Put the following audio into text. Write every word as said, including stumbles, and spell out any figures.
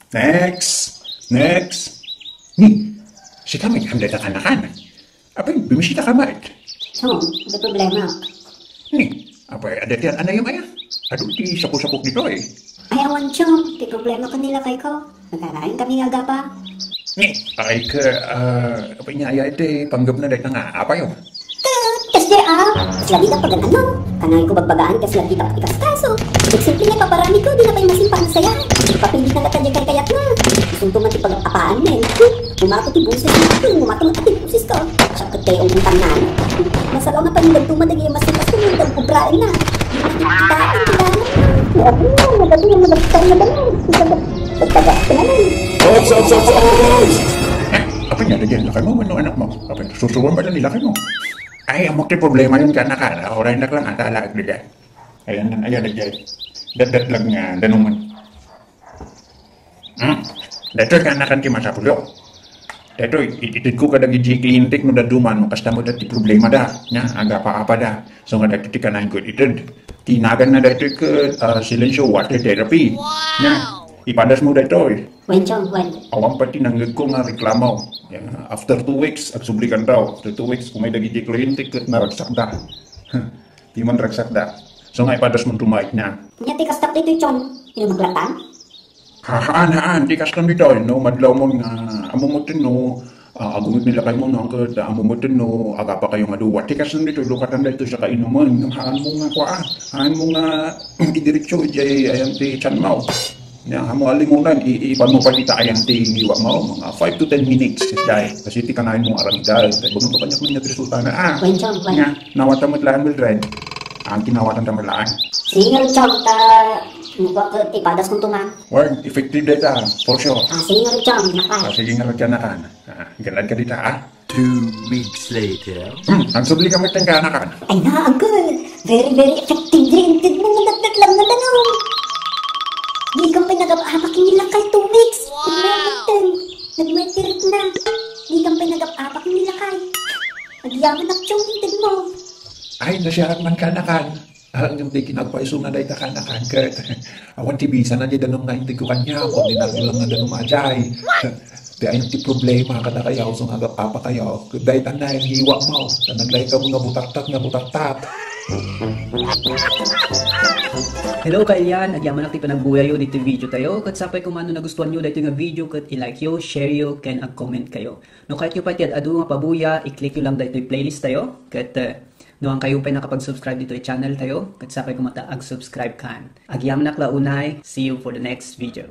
Next! Next! Ni, sika met, handa ta kanakan. Apay, bimisita ka met. Chong, adda problema. Ni, apay, adda ti an-anayem aya? Adu ti sapo-sapok ditoy. Ay, awan, Chong. Ti problema ken ni lakayko. Nagkanayon kami nga agapa. Ni, ay ka, ah, apay nga aya iti panggepna dayta nga apayo? Ket, kasdiay a, kasla dita pagan-ano. Kanayko bagbagaan kasla dita ikasikaso. Ket simple nga ipaparamidko, dina pay masimpang saya. Ipapilit na latta diay kayatna. Isunto man ti pag-apaan, men. Umato ti boses, umato man ti boses ko. Siak ket kay ungkong tangnano. Masaraw nga panindanto man dagiti masikas ken indan obraenna. Dina ti kitaan ti danum. Ni Abril, nagadu nga nagkita na danum. Pagtagas ko na lang. Ops, ops, ops, ops! Eh, apay nga, dagiti lakaymo wenno anakmo? Apay, susuroen met ni lakaymo. Ay, ammok ti problemayo kanakan. Uraynak lang, atalaek dita. Ayan, ayan, ayan. Datdatlag nga danuman. Hmm. Daytoy kanakan ti masapulo. Daytoy, it-, itedko kadagiti klientek no dadduma, no kasta met ti problemada. Nia, agapa-apada. So nga daytoy ti kanayon ited. Ti naganna daytoy ket, ah, silencio water therapy. Nia, ipadasmo daytoy. Wen, Chong, wen. Awan pay ti nangngegko nga reklamo. Nia, after two weeks, agsublikanto. After two weeks, umay dagiti klientek ket naragsakda. Di man ragsakda. So nga ipadasmonto met nia. Nia ti kastak ditoy, Chong. Inumak latta? Ha, haan, haan. Ti kastan ditoy, no, madlawmon nga, ammom met no, ah, agumit ni lakaymo, no, ket ammom met no, agapakayo nga duwa. Ti kastan ditoy, lukatan daytoy sa kainuman. Ngem haanmo nga, kua, haanmo nga, idiretso, idiay, ayan ti tiyanmo. Nia, haanmo a lingunan, i-, ipanmo pay dita ayan ti ngiwatmo, mga five to ten minutes, kasdiay. Kasi ti kanayonmo aramiden, kay baganak kaniak met nga ti resultana, ah. Wen, Chong, wen. Nia, nawatan met laeng, Mildred. Ang kinawatan ta met laeng. Sige, Chong, ta, ano po, ket ipadaskonto man. Well, effective dayta, for sure. Ah, sige, Chong, napay. Ah, sige nga, kanakan. Ah, galad ka dita, ah. Two weeks later. Hmm, agsubli ka met kanakan. Ay na, uncle. Very, very effective dayta intedmo nga datdatlag nga danum. Dikan pay nagap-apak ni lakay two weeks. Wow! Nagmetirik na. Dikan pay nagap-apak ni lakay. Agyamanak, Chong, intedmo. Ay, nasiarak man kanakan. Ah, ngem ti kinapayso na dayta kanakan ket awan ti bisa na diay danum nga intedko kaniak, ordinaryo lang nga danum a diay. Ti ayan ti problema kadakayo, so nga agap-apakayo, ket dayta nga ngiwatmo, ta naglaingka nga butartat nga butartat. Hello, kailian! Agyamanak ti panagbuyayo ditoy video tayo, ket sapay koma no nagustuanyo daytoy nga video ket i-like yo, share yo, ken ag-comment kayo. No kayatyo pay ti ad-adu nga pabuya, i-click yo lang daytoy playlist tayo, ket, eh, no haankayo pay nakapag-subscribe ditoy channel tayo, ket sapay koma ta ag-subscribe kan. Agyamanak la unay. See you for the next video.